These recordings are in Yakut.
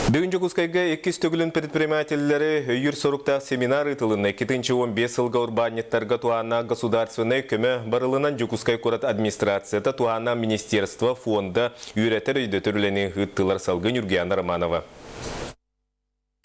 Бүгүн Дьокуускайга иккис төгүлүн предпринимателлэри өйүүр соруктаах семинар ыытылынна. 2015 сылга урбаанньыттарга туһааннаах государственнай көмө барылынан Дьокуускай куорат администрацията, туһааннаах министерство, фонда үөрэтэр-өйдөтөр үлэни ыыттылар. Салгыы Ньургуяна Романова.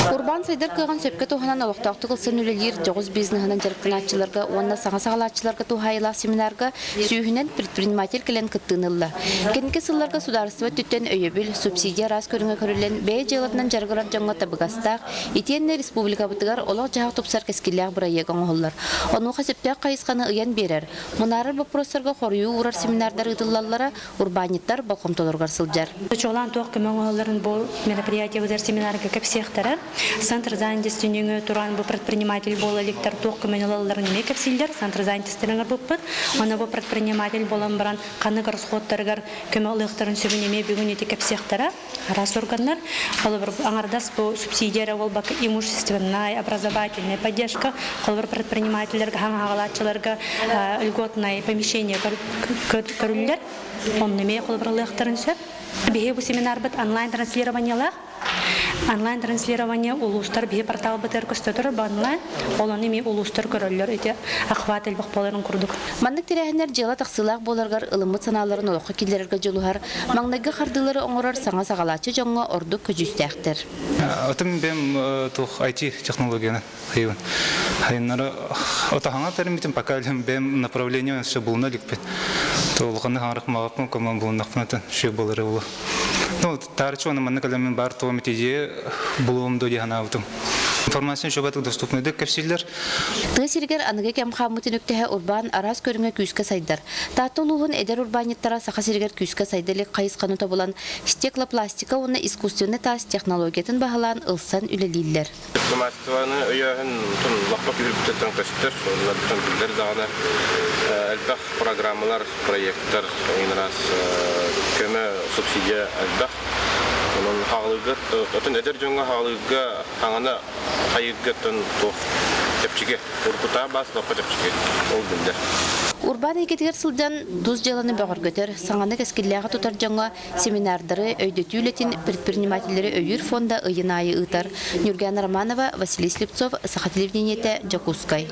Урбаан сайдар кыаҕын сөпкө туһанан олохтоохтук ылсан үлэлиир дьоҕус бизнеһынан дьарыктанааччыларга уонна саҥа саҕалааччыларга туһаайыылаах семинарга сүүһүнэн предприниматель кэлэн кыттыыны ылла. Кэнники сылларга судаарыстыба өттүттэн өйөбүл, субсидия араас көрүҥэ көрүллэн бэйэ дьыалатынан дьарыгырар дьоҥҥо табыгастаах, итиэннэ республикабытыгар олох-дьаһах тупсар кэскиллээх бырайыак оҥоһуллар. Онуоха сөптөөх хайысханы ыйан биэрэр, мунаарар боппуруостарга хоруйу уурар семинардар ыытыллаллара урбаанньыттар болҕомтолоругар сылдьар. Чуолаан туох көмө оҥоһулларын бу мероприятиебытыгар семинарга кэпсиэхтэрэ. Центр занятости нөҥүө туран бу предприниматель буола иликтэр туох көмөнү ылалларын эмиэ кэпсииллэр. Центр занятости оҥорбуппут. Уонна бу предприниматель буолан баран ханнык расходтарыгар көмө ылыахтарын сөбүн эмиэ бүгүн ити кэпсиэхтэрэ. Араас органнар. Холобур, аҥардас бу субсидия эрэ буолбакка имущественная, образовательная поддержка, холобур, предпринимателлэргэ, хаҥаҕалааччыларга льготное помещение көрүллэр. Онно эмиэ холобуралыахтарын сөп. Биһиги бу семинарбыт онлайн-транслированиелаах. Онлайн-транслирование улуустар биһи порталбытыгар көстө турар онлайн. Ол ону эмиэ улуустар көрөллөр ити охват элбэх буоларын курдук. Маннык тэрээһиннэр дьыала тахсыылаах буоларыгар ылыммыт санааларын олоххо киллэрэргэ дьулуһар, маҥнайгы хардыылары оҥорор саҥа саҕалааччы дьоҥҥо ордук көдьүүстээхтэр. Отум бэм туох IT технологияны хайыбын. Хайыннары отаһаҥа тэриммитим пока бэм направление все булуна иликпин. То улаханны хаҥарах мағаппын коман булуннахпын шө болары болу. Ну, таарычы оны маннык элемен бар туом идея булуом до диһанаабытым. Информация шөбатык доступныйдык кэпсииллэр. Тыа сиригэр аныгы кэм хааммытын үктэһэ урбаан араас көрүҥэ күүскэ сайдар. Таатта улууһун эдэр урбаанньыттара Саха сиригэр күүскэ сайда илик хайысханы тобулан, стеклопластика уонна искусственнай таас технологиятын баһылаан ылсан үлэлииллэр. Предпринимательствоны өйөөһүн лаппа күүһүрбүтүттэн көстөр, оннуттан биллэр даҕаны элбэх программалар, проекттар, эҥин араас көмө, субсидия элбэх. Онон хаалыыга, отон эдэр дьоҥҥо хаалыыга хаҥана хайыырга оттон туох чэпчэки, уруккутаа баас лаппа чэпчэки, ол биллэр. Урбаан эйгэтигэр сылдьан тус дьыаланы бөҕөргөтөр, саҥаны кэскиллээҕи тутар дьоҥҥо Семинардары, өйдөтүү үлэтин предпринимателлэри өйүүр фонда ыйын аайы ыытар. Ньургуяна Романова, Василий Слепцов, Саха телевидениетэ, Дьокуускай.